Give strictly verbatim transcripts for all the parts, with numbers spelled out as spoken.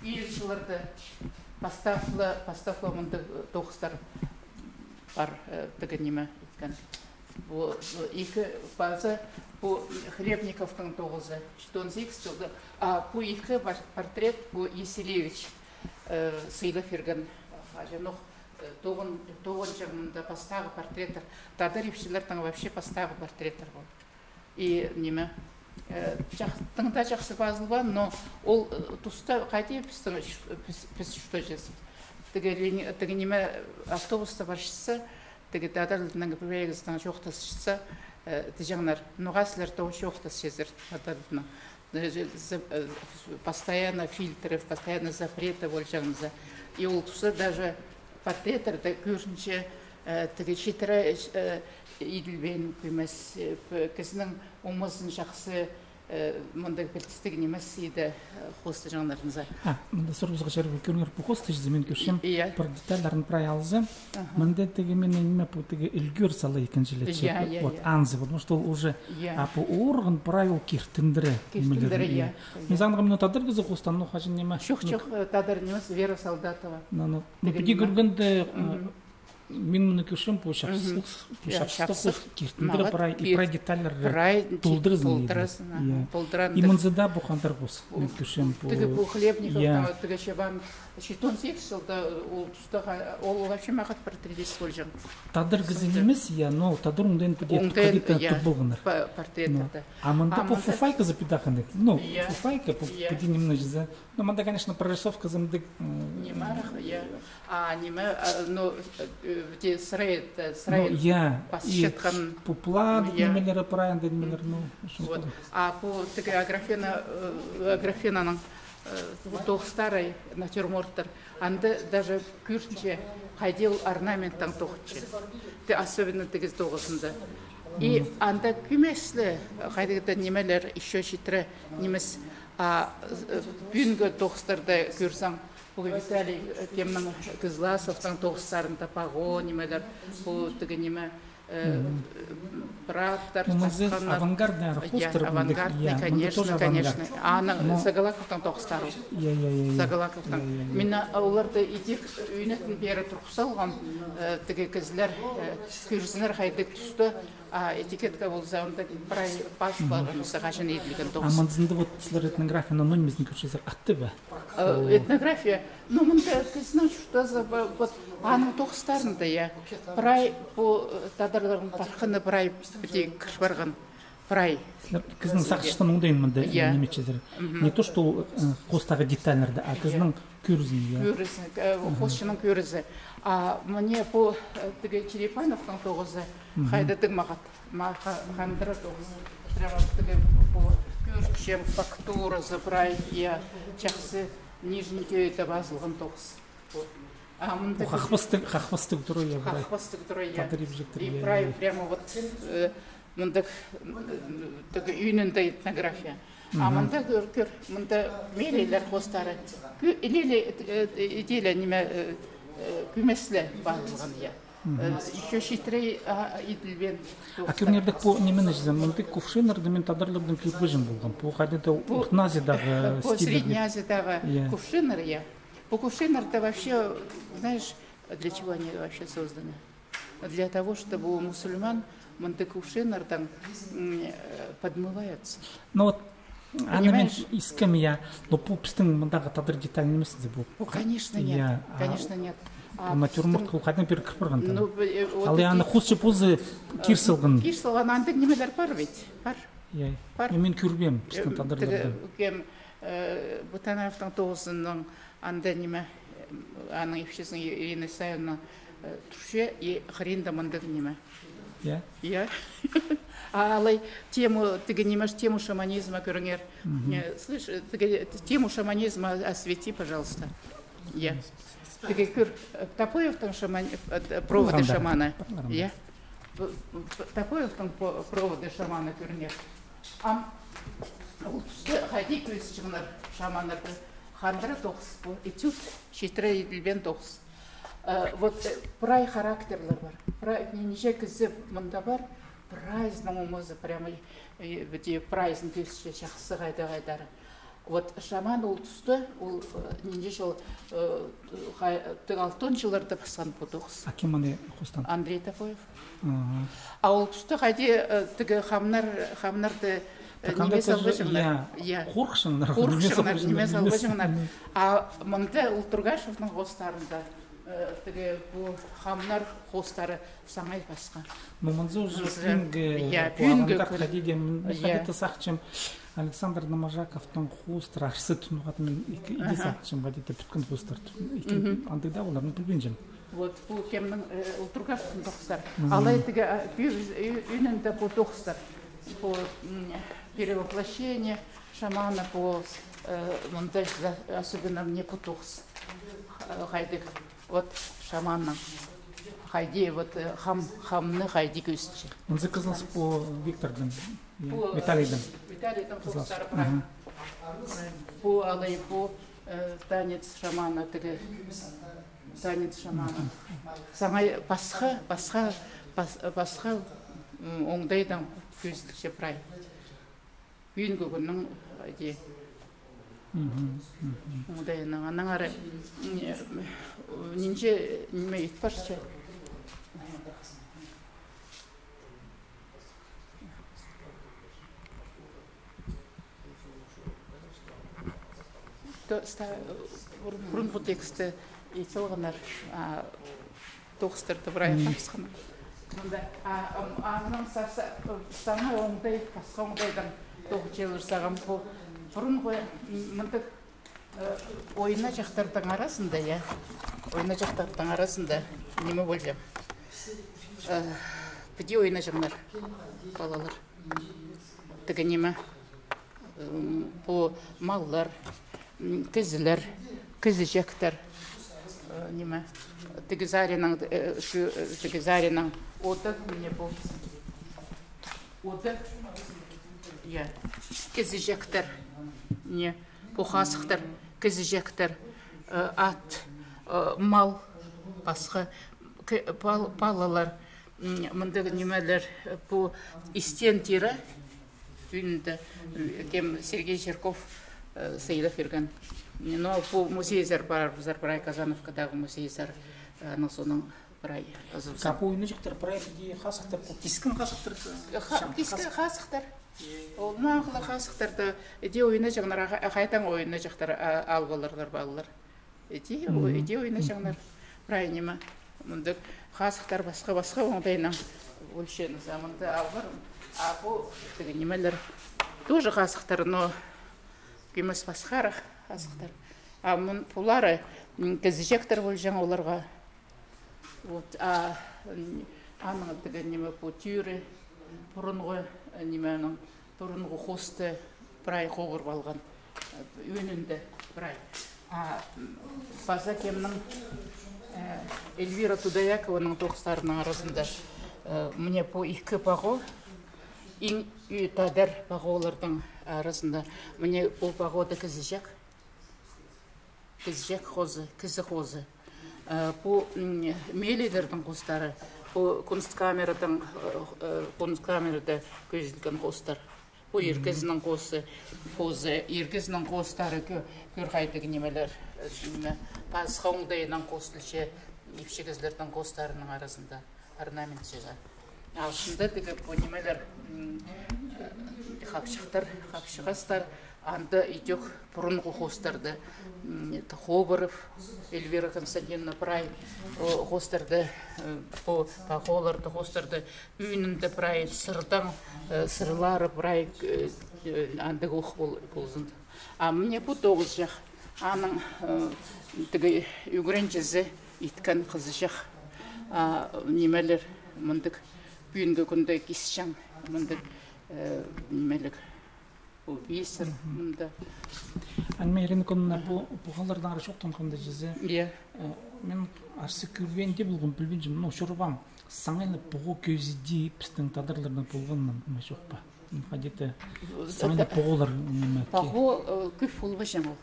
Иліг чылларда пастап ла, пастап ла мындағ, э, тоғыстар пар, э, тігі ниме иткен. Пу, пу ікі паза, пу Хлебниковтың тоғызы, читон сигіс чылда, а пу ікі пар-, портрет, пу Еселевич, э, сыйлап пирген, хаҷанох, э, тоғын-, тоғынҷаң мында пастағы портреттер. Тадар ипчілернің вообще пастағы портреттер пу. И ниме, э, чах-, тың даа чахсы пазылбаан, но ол, э, туста хайди пістің, піс, піс чуртаҷазыбыс. Тігі лини-, тігі ниме, автобуста парчатса, тігі тадарларның пірее кізінең чоохтасчатса, э, тіҷеңнер, ноға сірер тоғыс чоохтасчазар тадарларнаң. Даже за-, э, постоянно фильтры, постоянно запреты полҷаң за. И ол туста даже портреттерде кӧрінче, э, тігі читіре, э, иділбеен кӧмес, э, п-, кізінің омазын чахсы, э, мындағ пілдістіг нимес иді, э, хоостаҷаңнарны за. А, мында сурыбызарға чарир, кӧріңер, пу хоостаҷызы, мин кӧрчем, и-, иә, пір детальларын прай алза, аха, мында тігі мин ниме, пу тігі ӱлгӱр сала ікінҷілетче. Иә, иә, вот, иә, анзы, потому что ол уже, иә, а пу орган прай ол киртіндіре. Киртіндіре, иә. Мин сағынғам, мына тадар кізі хоостаан, ну, хаҷан ниме. Чох, ну, чох, э, тадар нимес, Вера Солдатова. Ну, ну, ну, тігі піди ниме, кӧргенде, э, мгм, мин мыны кӧрчем, пу чапсых, пу, иә, чапсых, чапсых, киртіндіре прай, и прай детальлар толдыразын, толдыразын, аха, толдыразын. И мынзы даа пу хандыр хоос, мин кӧрчем, пу. Тігі пу Хлебников, иә, тігі чабан, читон сигіс чылда ол туста, ол вообще мағат портретист полҷаң. Тадар кізі нимес, иә, но тадар оңдайын піди, оңдайын, піди, иә, тудып полғаннар. По-, портреттерде. Но. А мында пу фуфайказы піди хынығ. Ну, иә, фуфайка, пу, иә, піди немножко за. Ну, мында, конечно, прорисовказы мындағ, м, ниме арах, иә. А ниме, а, ну, э, піди сырай, э, сырай, ну, иә, пасчатхан. И пу план, ну, иә, нимелері, прай андағ нимелер, ну, вот. А пу тігі Аграфена, э, Аграфенаның, э, пу тоғыстары, натюрморттар. Анда даже кӧрінче, хайди ол орнаменттең тоғынча. Тігі особенно тігі тоғызында. И анда кӧмес ле, хайдағ-да нимелер, ещё читіре нимес. А, э, пӱӱнгі тоғыстарда кӧрзең, пу Виталий, э, кемнің, Кызласовтың тоғыстарында паға нимелер, пу тігі ниме, э, праттар, ну, мынзы тасханнар. Авангардный, иә, хоостар, авангардный, иә, конечно, конечно. Аны Сагалаковтың тоғыстары. Иә, иә, иә, иә. Сагалаковтың. Иә, иә, иә. Мин оларды идӧк ӱнетін пеер турғыс салғам, э, тігі кізілер, э, кӧрзіннер хайдағ туста, а этикетка полза, анда прай пазып алған, хаҷан иділген тоғыс. А мынзында вот сірер этнографияны, ну, нимезін кӧрчезер, атты ба? Э, этнография. Ну, мында кізінің чуртазы, вот, аның тоғыстарында, иә. Прай пу, э, тадарларның тархыны прай піди кір парған. Прай. Сірер кізінің сағысчатхан оңдайын мында, иә, ниме итчезер. Мгм. Не то, что, э, хоостағы детальлерді, а кізінің кӧрізін, иә. Кӧрізі, э, хоосчының кӧрізі. А мына пу, э, тігі Черепановтың тоғызы, хайдағ тың мағат, ма-, ха-, хандыра тоғыс. Прямо тігі пу кӧрчем, фактуразы прай, иә, чахсы нижний тӧӧде пазылған тоғыс. А мында хахпастығ, хахпастығ тура, иә, прай. Хахпастығ тура, иә. Тадар ипчілер, и прай, прямо вот, э, мындағ, м, тігі ӱнінде этнография. А мында кӧр, кӧр, мында мелейлер хоостары. Кӧ-, илейле, э, э, иделе ниме, э, э, кӧмес ле пазылған, иә. Э, ещё читіре, а, иділбеен. А кӧріңер, пу нимені чізе, мындағ кувшиннарны мин тадарлардаң кӧрбеҷең полғам. Пу хайдағ-да Орта Азиядағы, пу стиль. Средняя Азиядағы, иә, кувшиннар, иә. Пу кувшиннар-то вообще, знаешь, для чего они вообще созданы? Для того, чтобы у мусульман мындағ кувшиннардаң, м, э, подмываются. Ну вот, аны мин, понимаешь, искем, я, но пу пістің мындағы тадар деталь нимес зе пу? О, конечно, нет. Я, а, конечно, нет. А пу натюрморт пістің ол хайдаң пеер кір парған? Ну, э, вот. Алай аны хусчы позы кир салған. Кир салған, андағ нимелер пар ведь, пар. Я. Пар. Ну, мин кӧрбеем, пістің, э, тадарларда. Кем, э, Бутановтың тоғызының анда ниме, э, аның ипчізі Ирина Исаевна, э, турча, и хыринда мындағ ниме. Я? Я. А алай тему, тігі ниме, тему шаманизма кӧріңер. Мгм. Э, слышь, тігі тему шаманизма освети, пожалуйста. Я. Тігі кӧр, э, Топоевтің шаман-, э, э, проводы шамана. Я. П-, п-, Топоевтің по-, проводы шамана кӧріңер. Ам ол туста хайди кӧзітчеңнер шаманнарды, хандыра тоғыс пу, этюд, читіре иділбеен тоғыс. Э, вот, э, прай характерлер пар. Прай, нинҷе кізі мында пар, прайзының омазы прямо, э, піди прайзын кӧзітче чахсы хайда-хайдар. Вот шаман ол туста, ол, э, нинҷе чыл, э, хай-, тігі алтон чылларда пасхан пу тоғыс. А кем аны хоостаан? Андрей Топоев. Ага. А ол туста хайди, э, тігі хамнар, хамнарды, э, ниме салбаҷаңнар. Я. Хорыхчаңнар. Хорыхчаңнар, ниме салбаҷаңнар. А мында ол Тургашевтің хоостарында, э, тігі пу хамнар хоостары саңай пасха. Ну, мынзы уже пӱӱнгі, я, пӱӱнгі кӱн. Хайди дее, ну, хайди дее сағынчам, Александр Номажаковтың хоостары арса тунуғат, мин ікі, іди сағынчам, хайди дее пӱткен хоостар. Андағ даа оларны пілбинчем. Вот, пу кемнің, э, ол Тургашевтің тоғыстары. Алай тігі, а, пӱӱ-, ӱ-, ӱнінде пу тоғыстар. Пу, м, перевоплощение шамана, пу, э, мында за-, особенно мне пу тоғыс. Э, хайдағ, вот, шаманның. Хайди, вот, э, хам, хамны хайди кӧзітче. Мынзы кізіліс пу Виктордың, я, пу, э, Виталийдің. Виталийдің кізіліс. Тоғыстары прай. Пу алай, пу, э, танец шамана тігі. Танец шамана. Саңай пасха, пасха, пас-, пасха, м, оңдайдаң кӧзіділче прай. Пӱӱнгі кӱннің, э, иди. Оңдайынаң, анаң ары, м, э, нинҷе, ниме ит парча. То, ста-, пурун, пурун пу тексті ит салғаннар, а, тоғыстарды прай хабысхан. Мында, а, ам, аның са-, са-, саңай оңдай, пасха оңдайдаң тоғынчалар сағам пу. Пурунғы, м, мындағ, э, ойнаҷахтарның аразында, я. Ойнаҷахтарның аразында ниме полҷаң? Э, піди ойнаҷаңнар, палалар. Тігі ниме? М, пу маллар, м, кізілер, кізіҷектер, э, ниме, тігі саринаң, э, чу-, э, тігі саринаң оды, міне пу. Оды, я, кізіҷектер, не, пу хазыхтар, кізіҷектер, э, ат, э, мал, пасха, кі-, пал-, палалар, м, мындағ нимелер, э, пу истен тире, Тӱнінде, э, кем Сергей Чирков, э, сыйлап пирген. Но пу музейзер пар, пар прай Казановкадағы музейзер, э, аның соонаң прай азыбызар. Капу ойнаҷахтар прай піди хазыхтар, пу кискен хазыхтар. Ха-, кискен хазыхтар. Ол нағыл хазыхтарны іди ойнаҷаңнар, а ха-, хайдаң ойнаҷахтар, а, алып аларлар палалар. Іди, о-, іди ойнаҷаңнар. Прай ниме. Мындағ хазыхтар пасха-пасха оңдайнаң ӧлчең, за мында алғыр. А пу тігі нимелер тоже хазыхтар, но кӧмес пасхарах хазыхтар. А мын пулары, м, кізіҷектер полҷаң оларға. Вот, а, м, аның тігі ниме пу тӱӱрі, пурунғы, э, нименің, пурунғы хоосты прай хобыр полған, э, ӧӧнінде прай. А, м, паза кемнің, э, Эльвира Тудоякованың тоғыстарының аразында, э, міне пу ікі паға, иң ӱ тадар пағаларның аразында, міне пу пағада кізіҷек. Кізіҷек хозы, кізі хозы. Э, пу, м, мелилернің хоостары, пу кунсткамерадаң, э, э, кунсткамерада кӧзіділген хоостар. Пу ир кізінің хозы, хозы, ир кізінің хоостары кӧ-, кӧр хайдағ нимелер, э, ниме, пасха оңдайнаң хоосталча, ипчі кізілернің хоостарының аразында орнамент чыға. Алнында тігі пу нимелер, м, хапчыхтар, хапчығастар, анда идӧк пурунғы хоостарды, м, Хоборов, Эльвира Константиновна прай, о, хоостарды, э, пу, пу хооларды, хоостарды, ӱнінде прай сырдаң, э, сырлары прай, э, э, андағ ох пол-, ползын. А міне пу тоғызҷах. Аның, э, тігі ӱгренҷізі иткен хызыҷах. А, нимелер, мындағ пӱӱнгі кӱнде кисчең, мындағ, э, нимелер. Пу бисер, мында. Ан ме, Ирина Кононовна, пу, пу пуғалардаң ара чоохтанғанда чізе. Иә. Э, мин арса кӧрбеен дее полғам, пілбинчем, но чурбаам. Саңай ла пуға кӧзіди пістің тадарларның полғанын, ма чох па? М, хайди-да, саңай ла пуғалар, ниме, ке- Пуға, э, кӧп полбаҷаң ол.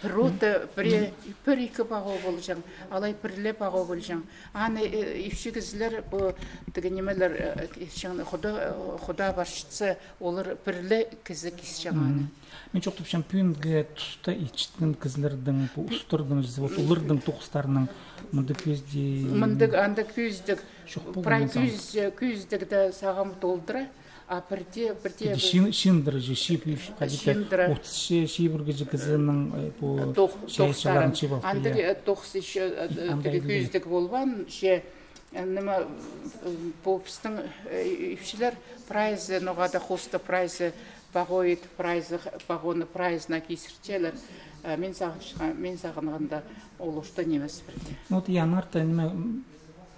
Рота пір, пір-ікі пағаа полҷаң, алай пір ле пағаа полҷаң. Аны, э, ипчі кізілер, пу, тігі нимелер, э, ипчең худа, худа парчатса, олар пір ле кізі кисчең аны. Мин чоохтапчам, пӱӱнгі туста итчеткен кізілернің, пу устарның, вот, оларның тоғыстарының мындағ кӧзідіг. Мындағ, андағ кӧзідіг. Прай кӧзідіг, кӧзідіг дее сағам толдыра. А пірде, пірде чиин-, чииндіре же, чиин-, хайди-да, чииндіре. Отыс че, чибіргі че кізінің, э, пу тоғ-, чайаачыларын тоғыстарын чыып алып, андағ, я. Э, тоғыс ещё, э, э, андағ тігі кӧзідіг полбаан, че, э, ниме, э, пу пістің, э, ипчілер прайзы, ноға-да хоста прайзы, пағаа ит прайзы, пағааны прайзына кизірчелер. Э, мин сағынча-, мин сағынғанда, ол орта нимес пірде. Ну, вот, я, аннаңар ниме, м,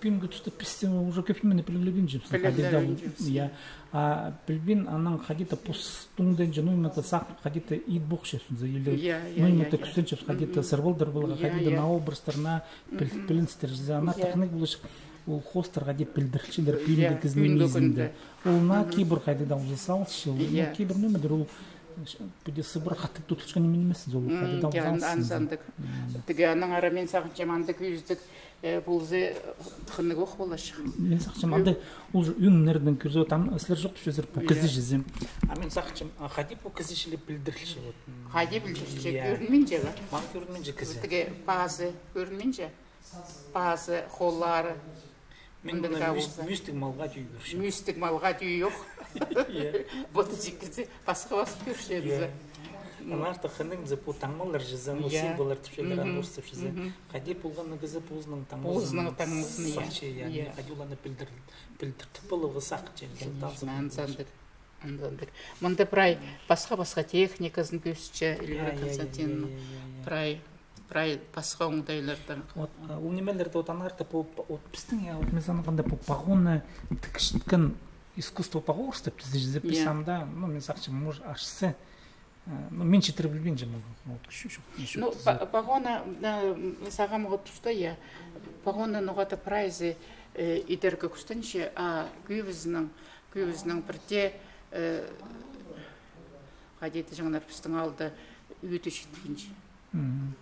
пӱӱнгі туста піс тее уже кӧп нимені піліп ла пілбинчебіс. Піліп ла пілбинчебіс. Я. А пілбин, анаң хайди-да пос туңденҷе, ну, ниме-де сағам хайди-да ит похчабыс, или, я, я, ну, ниме-де, я, кӱстенчебіс хайди-да сырбалдар поларға, я, хайди-да, я, наа образтар, наа піл-, піліністер. Аннаңар тахнығ полча, ол хоостар хайди пілдірілчелер, я, пӱӱнгі кізінің мӱнізінде. Ол наа кибір хайди-да уза салча, ол, я, ну, кибір нимедір, ол піди сыбыра хатап тудылчатхан ниме нимес, ол хайди-да уза салча. Андағ. Тігі аннаңар мин сағынчам, андағ кӧзідіг, э, полза, э, хынығ ох поларҷых. Мин сағынчам, анда ол же ӧңнердең кӧрзе, вот, ам сірер чоохтапчазар, пу кізі чізе. А мин сағынчам, а хайди пу кізі чіли пілдірілче, вот. Хайди пілдірілче, я, кӧрінминче бе? Мағаа кӧрінминче кізі. Тігі пазы кӧрінминче. Пазы, холлары. Мин мына мӱс-, мӱстіг малға тӧӧй кӧрчем. Мӱстіг малға тӧӧй ох. Я. Вот итсе, пасха-пасха кӧрчебіс. Я. Аннаңар тахнығ зе, пу таңмалар чізе, ну, я, символлар тіпчелер, аны орыстап чізе. Хайди полған на кізі позының таңмазын, позының таңмазын, я, сағынча, я, я, не хайди оларны пілдір-, пілдіртіп поларға сағынча, конечно, андағ. Андағ. Мында прай пасха-пасха техниказын кӧзітче Эльвира Константиновна. Я, я, я, я, я. Прай, прай пасха оңдайлардаң. Вот, а, ол нимелерді, вот, аннаңар пу, вот, пістің, я, вот, мин сағынғанда, пу погонны тігчеткен искусство погонстар, пістің же піс анда, ну, мин сағынчам, может, ашсы, э, ну, мин читіре пілбинчем, вот, кӱс чох, ничего. Ну, по-, погонны, да, м, сағам вот туста, я, погонны ноға-да прайзы, э, идерге кӱстенче, а кӧбізінің Кӧбізінің пірде, э, хайди тіҷеңнер, пістің аалда ӱді читпинче. Мгм.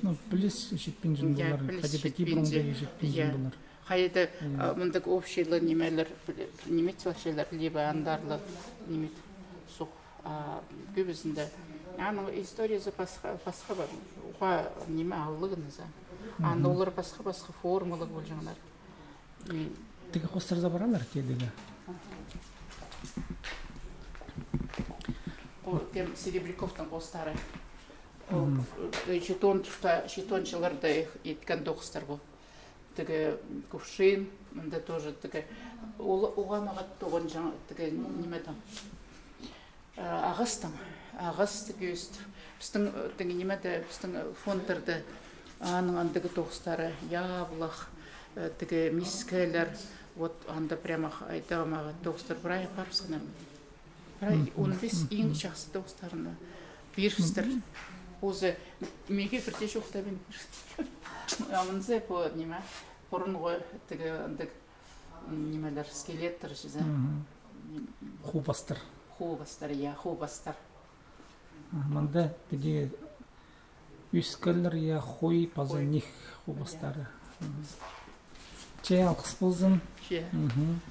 Ну, піліс читпинче, я, полар, піліс хайди-да читпинче. Кибірінде читпинче, я, полар. Хайди-да, я, а, мындағ общий ла нимелер, піле-, ниме тіпчелер, либо андар ла ниме суғ. А кӧбізінде аның историязы пасха, пасха ба, уғаа ниме алығ нооза. Мгм. Анда олар пасха-пасха формалығ полҷаңнар. Тігі хоостар за паралар тидігі. Ол тем Серебряковтың хоостары. Ол, э, читон туста, читонҷыларда иткен тоғыстар пу. Тігі кувшин, мында тоже тігі, ол, уғаа мағат тоғынҷаң, тігі ниме там. Э, ағастаң, ағас тігі ӧстіп. Пістің, э, тігі нимеде, пістің, э, фондтарда аның андағ тоғыстары, яблах, э, тігі мискелер, вот анда прямо х-, айдағ мағат тоғыстар прай парыбысханнар. Прай он пис иң чахсы тоғыстарны пирібістір. Позы меге пірдее чоохтабин. А мынзы пу ниме, пурунғы тігі андағ нимелер, скелеттер чізе. Мгм. Хубастар. Хубастар, я, хубастар. А, мында піди ӧскелер, я, хой паза ниг хубастары. Мгм. Че, алғыс ползын. Че. Мгм.